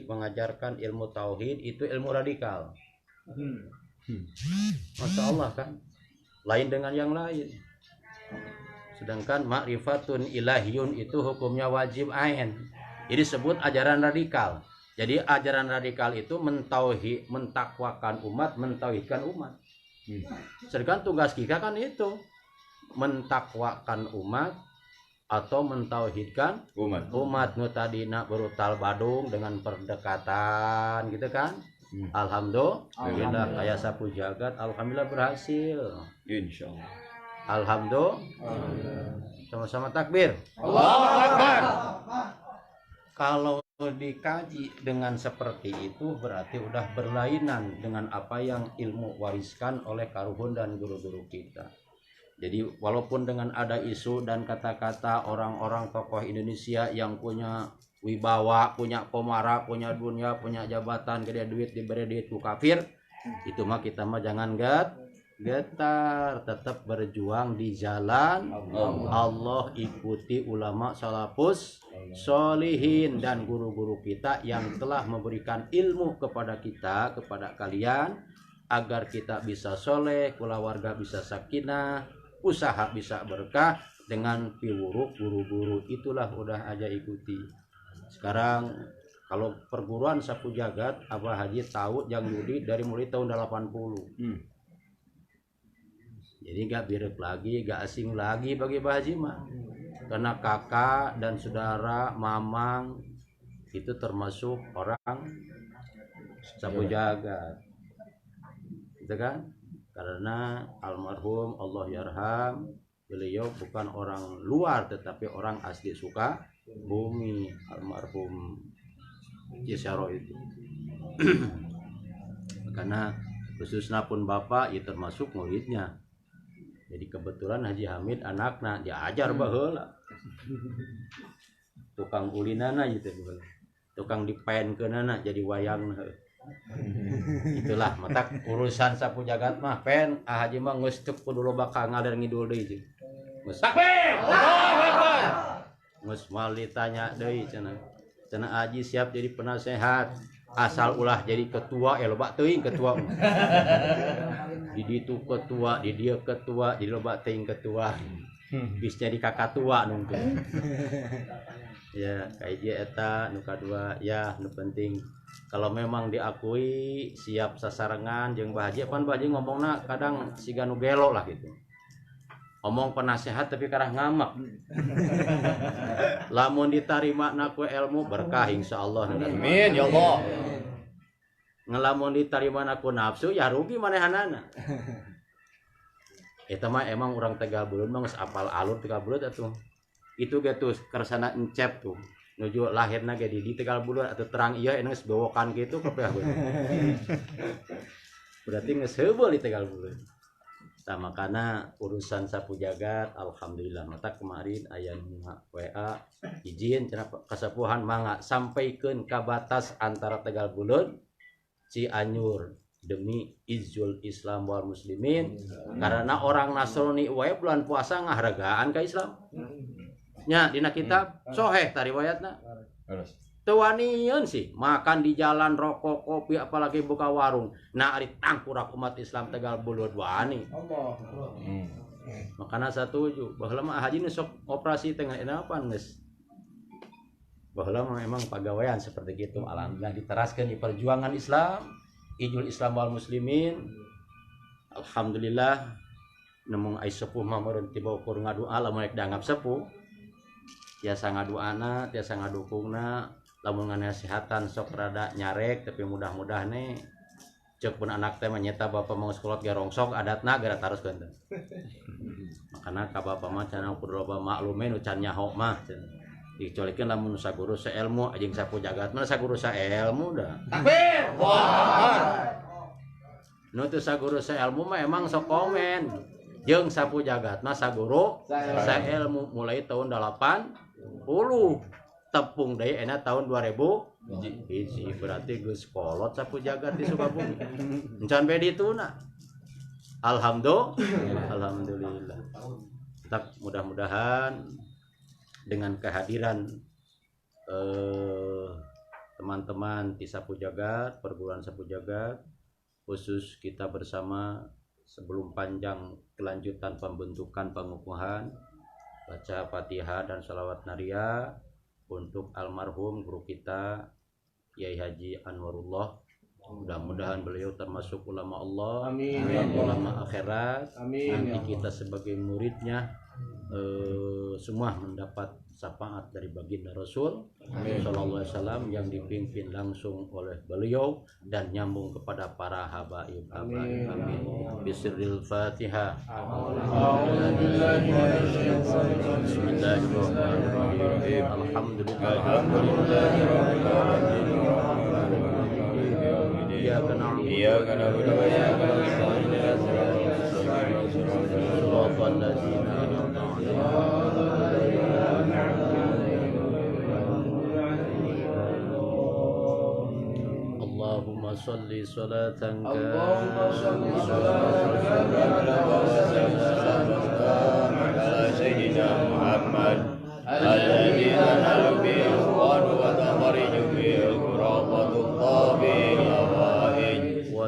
Haji mengajarkan ilmu tauhid itu ilmu radikal. Masya Allah kan, lain dengan yang lain. Sedangkan ma'rifatun ilahiyun itu hukumnya wajib ain. Ini disebut ajaran radikal. Jadi ajaran radikal itu mentauhid, mentakwakan umat, mentauhidkan umat. Sedangkan tugas kita kan itu mentakwakan umat atau mentauhidkan umat. Umat nu tadina brutal badung dengan perdekatan gitu kan. Alhamdulillah kayak sapu jagat, alhamdulillah berhasil. Insya Allah. Alhamdulillah. Sama-sama takbir. Allahu Akbar. Kalau dikaji dengan seperti itu berarti udah berlainan dengan apa yang ilmu wariskan oleh karuhun dan guru-guru kita. Jadi walaupun dengan ada isu dan kata-kata orang-orang tokoh Indonesia yang punya wibawa, punya pomara, punya dunia, punya jabatan, gede duit, diberi duit ku kafir, itu mah kita mah jangan getar, tetap berjuang di jalan Allah. Allah, ikuti ulama salafus solihin dan guru-guru kita yang telah memberikan ilmu kepada kita, kepada kalian, agar kita bisa soleh, keluarga bisa sakinah, usaha bisa berkah dengan piwuruk guru-guru itulah udah aja ikuti. Sekarang kalau perguruan sapu jagat Abah Haji tahu Jang Yudi dari mulai tahun 80. Jadi nggak birek lagi, nggak asing lagi bagi Abah Haji mah. Karena kakak dan saudara mamang itu termasuk orang sapu jagat. Gitu kan? Karena almarhum Allah yarham, beliau bukan orang luar tetapi orang asli Sukabumi, almarhum Cisaro itu. Karena khususnya pun bapak ya termasuk muridnya. Jadi kebetulan Haji Hamid anakna diajar baheula. Tukang ulinana gitu baheula. Tukang dipaenkeunana jadi wayangna. Itulah matak urusan sapu jagat mah pen ah Haji mah geus teu kudu loba ka ngalir ngidul deui jeung. Geus Takbir. Allahu Akbar. Geus moal ditanya deui cenah. Cenah Haji siap jadi penasehat asal ulah jadi ketua ya loba teuing ketua. Di ditu ketua, di dieu ketua, di loba teuing ketua. Bisa jadi kakak tua nunggu. Ya, kayak dia eta nu kadua ya nu penting kalau memang diakui siap sasarengan jeung Bah Haji, pan Bah Haji ngomongna kadang siga nu gelo lah gitu. Omong penasehat tapi karah ngamak. Lamun ditarima na ku ilmu berkah insyaallah. Amin ya Allah. Ngelamun ditarima na ku nafsu ya rugi manehanana. Eta mah emang urang Tegal Buleud mah geus apal alur Tegal Buleud atuh. Itu ge tuh kersana encep tuh. Nuju lahirna ge di Tegal Buleud atau terang ieu geus bewokan kitu kepeah we. Berarti geus heubeul di Tegal Buleud. Tah makana urusan sapu jagat alhamdulillah mata kemarin aya nu WA izin cenah kasepuhan mangga sampaikeun ka batas antara Tegal Buleud Cianjur demi izzul Islam wal muslimin. Karena orang Nasrani wae bulan puasa ngahargaan ka Islam. Nya dina kitab soheh ta riwayatna. Terus. Teu wanian sih makan di jalan, rokok, kopi, apalagi buka warung. Nah ari tangkurak umat Islam Tegal Buleud wani. Makana satuju baheula mah haji nu sok operasi teh ngan apa geus. Baheula mah emang pagawean seperti gitu. Alhamdulillah diteraskeun di perjuangan Islam, ijul Islam wal muslimin. Alhamdulillah nemung ai sepuh mah meureun tiba ukur ngadua lamun rek dianggap sepuh. Tiasa ngaduana, tiasa ngadukungna, lamun nganasihatan sok rada nyarek tapi mudah-mudah nih cek pun anak teh mah nyeta bapak mau sekolah ge rongsok adatna gara taroskeun teh. Makana ka bapak mah cenah kudu loba maklume nu can nyaho mah cenah. Dicualikeun lamun saguru saelmu jeung sapu jagat mah saguru saelmu dah. Takbir. Allahu Akbar. Nu teu saguru saelmu mah emang sok komen. Jeung sapu jagat mah saguru saelmu mulai tahun 80 tepung deui enak tahun 2000 hiji berarti geus kolot sapu jagat di Sukabumi. Encan be dituna. Alhamdulillah. Alhamdulillah. Tetap mudah-mudahan dengan kehadiran teman Teman-teman di Sapu Jagat, perguruan Sapu Jagat, khusus kita bersama sebelum panjang kelanjutan pembentukan pengukuhan, baca Fatihah dan salawat nariyah untuk almarhum guru kita Kiai Haji Anwarullah. Mudah-mudahan beliau termasuk ulama Allah, Amin. ulama akhirat. Amin. Nanti kita sebagai muridnya semua mendapat syafaat dari baginda Rasul sallallahu alaihi wasallam yang dipimpin langsung oleh beliau dan nyambung kepada para habaib. Amin. Amin. Bisirril Fatihah. Bismillahirrahmanirrahim. Alhamdulillahirabbil alamin. Iyyaka na'budu wa iyyaka nasta'in. Shiratal ladzina an'amta 'alaihim. Allahumma shalli salatan ala sayyidina Muhammad alladzi tanalu bihi al-qad wa takhriju bihi al-qurab wa tuqta bihi al-hawaij wa